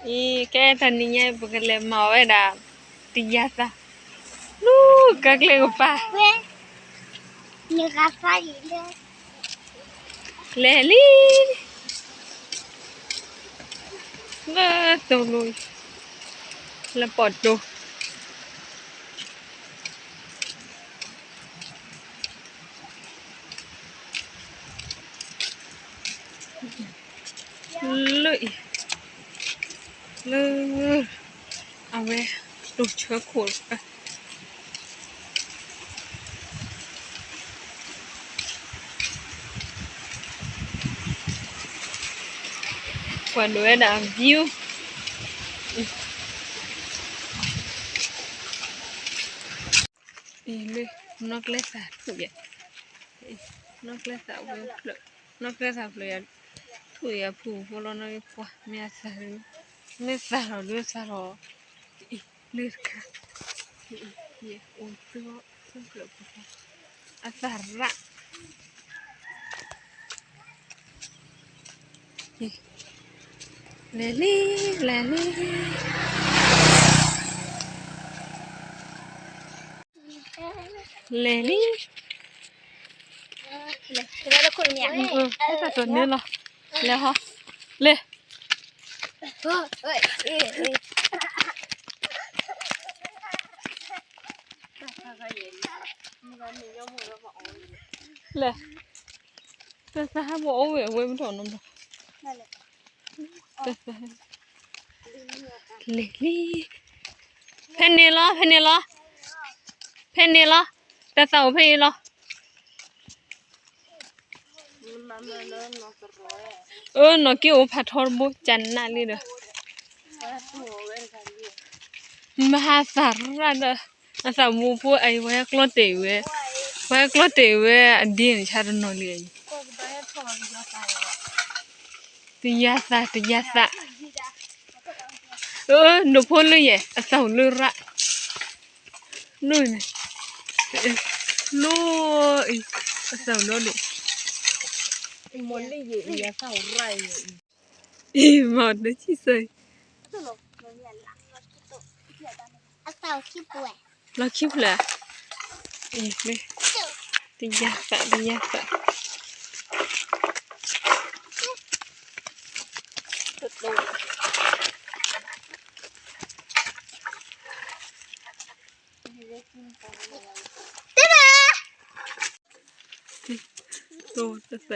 အံၤ ကဲတနံၤညါအံၤ ပကလဲၤမၤဝဲဒၣ် တယၤသး လူၤကကျဲကပၤ လဲၤလံ လၢသိလိၤ လၢပီၣ်တိၤ လၢအံၤ လၢ အဝဲ တိၤဆၢခိၣ်တဖၣ် ပှၤဒိးဝဲဒၣ် view အံၤလၢ နီၢ်ကျဲသၣ်ထူၣ်ယဲ နီၢ်ကျဲသၣ်ဝဲဖျၢၣ် နီၢ်ကျဲသၣ်ဖျၢၣ်ယၤ ထူၣ်ယၤဖုၣ်ဖိလီၤ နီၢ်က့ၤပှၤ မ့ၢ်အသၣ် မ့ၢ်သၣ်ထီၣ်ဒုးသၣ်ထီၣ် အံၤလၢတခါ ယအိၣ်သု သုဖျၢၣ်ဖိ အသၣ်ရၣ် လဲၤလံ လဲၤလံ လဲၤလံ တၢ်တနၢလီၤ လဲၤဟီ လဲၤ လဲၤ တၢ်သၣ်ဟးဘၣ်အိၣ်ဝဲ အဝဲမ့ၢ်ထီၣ်နီၤ လဲၤလံ ဖဲန့ၣ်လီၤ ဖဲန့ၣ်လီၤ ဖဲန့ၣ်လီၤ တၢ်သၣ်အိၣ်ဖဲအံၤလီၤ အၢ နီၢ်က့ၤအိၣ်ဖးထီတဘိ ကနၣ်လံဒီး မဟါသၣ်ရၣ်ဒီး အသၣ်မူဖိအံၤ ပှၤဟဲကျီတဲာ်ဝဲ ပှၤဟဲကျီတဲာ်ဝဲအဒ့န့ၣ် ဆါတနီၤလံအံၤ တယၤသၣ် တယၤသၣ် အၢ ဒိးဖိလၢယဲၢ် အသၣ်အိၣ်လၢရၣ် လၢန့ၣ် လၢအံၤ အသၣ်အိၣ်လၢဒိၣ် မ့ၢ်လၢယဲၢ်အံၤ အသၣ်အိၣ်ရၣ်အံၤ အံၤ မ့ၢ်တဆံၣ်စၢၤ လီၤခံဖျၢၣ် တယၤသၣ် တယၤသၣ် တိၤတသးအံၤ အၢ လီၤတဲာ်လံ ထီၣ် ထီၣ် အီၣ်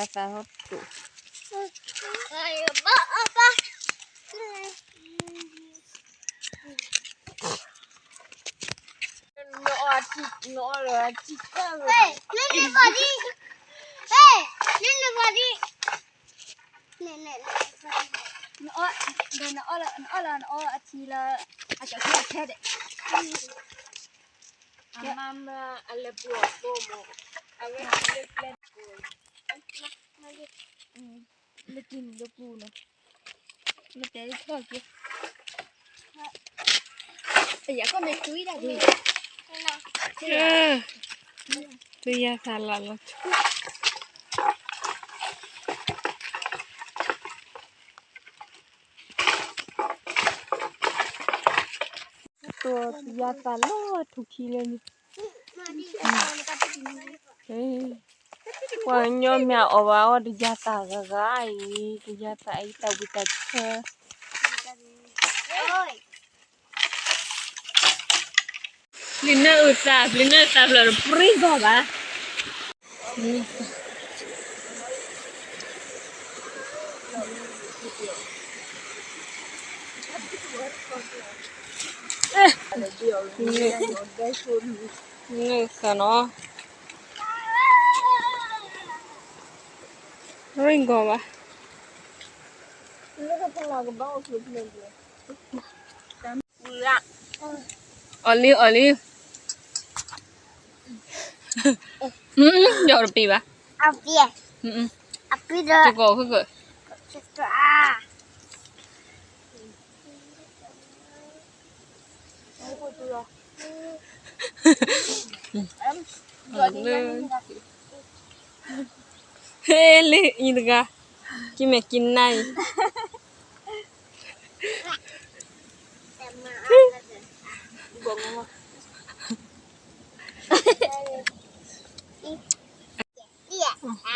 ဒံးအသးဟီၣ်တိၤ နအီၣ်အထံ နအီၣ်လၢအထံ ဟဲ နနဘၣ်ဒံး ဟဲ နနဘၣ်ဒံး နအီၣ် ဒီးနအီၣ်လၢ နအီၣ်လၢ နအီၣ်အထံလၢ အကၢ်ခဲအခဲဒဲး အမါမၢအလဲၤပူၤအီၤသိမး အဝဲလဲၤပူၤ လၢတံၤနံၤလၢပူၤနီၤ လၢတဲထီၣ်က့ၤ ပယၤကီၢ်မ့ၢ်တွံၢ်ဒၣ်ဒ် တယၤသးလၢလီၤ တိၤတယၤသးလီၤထူၣ်ခံလၢန့ၣ် ပှၤကညီမ့ၢ်အီၣ်ဘၣ်အီၣ်တယၤသးဂၤဂၤအံၤ တယၤသးအံၤတၢ်ဝံတၢ်ဆၢ ပျံၤနၢအုၣ်သၣ် ပျံၤနၢအုၣ်သၣ်ဖျၢၣ်တပြံဂီၢ်ဘၣ် နုာ်သးနီၤ ရ့ၣ်ဂီၤဘၣ် အီၣ်လံ အီၣ်လံ ယီၢ်တပံၤဘၣ် တကီၢ်ခိၣ်ခိၣ် အ လၢ ဟ့လ့အံၤတဂၤ ကံမဲာ်ကံနါ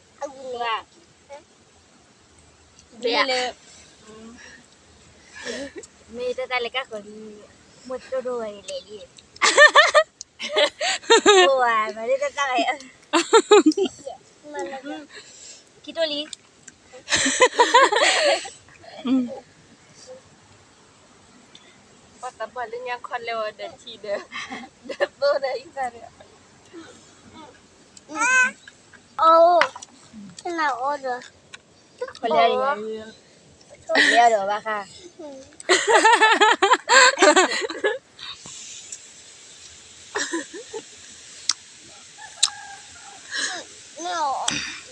အံၤ လၢ မ့ၢ်တၢ်တၢ်လဲၤကၢ်ဃီၤလံ မ့ၢ်တိၢ်ဒိၣ်ဝဲလဲၤလံ အိၣ်ဝဲ မ့ၢ်တၢ်တၢ်ဝဲ ခံတိၢ်လံ ပှၤသးပှၢ်လၢညါခီလဲၤဝဲဒီးထံဒီး ဒီးသိဒီးအံသၣ်ဒီး အိၣ် နအိၣ်ဒီး ပလဲၤဒီး ပလဲၤဒီးဘၣ်ဃး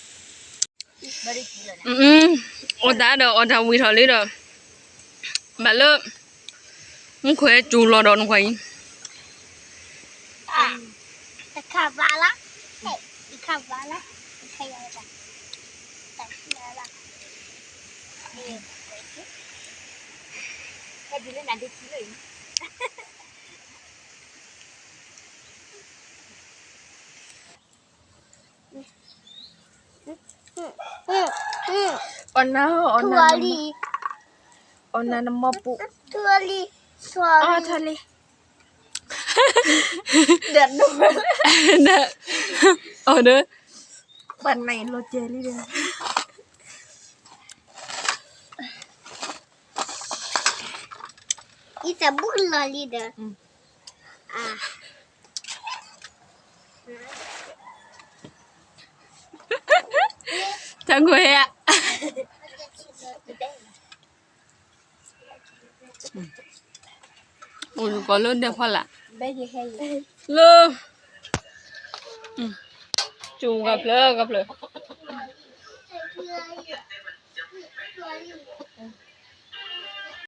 အီၣ်တၢ်ဒီးအီၣ်တၢ်ဝံၤထီၣ်လံဒီး ဘၣ်လၢ မူခွဲးစူၤလီၤဒီးနကွၢ်အံၤ တခါဘၣ်လၢ တခါဘၣ်လၢ တခါယၤဘၣ် တခါလၢ ဟဲဒ်လၢနၤဒ်ထံလၢအံၤ အီၣ်နၤ အီၣ်နၤ အီၣ်နၤနမီၢ်ပူၤ အီၣ်ထီၣ်လံ ဒီး အီၣ်ဒီး ပှၤနၤအံၤလီၤကဲလံဒီး အံသၣ်ဘူၣ်လီၤလံဒီး တၢ်ကွဲးဧါ အိၣ်ကီးလၢဒဲဖီလာ် လၢ ကၠူကဖျၢၣ်ကဖျၢၣ်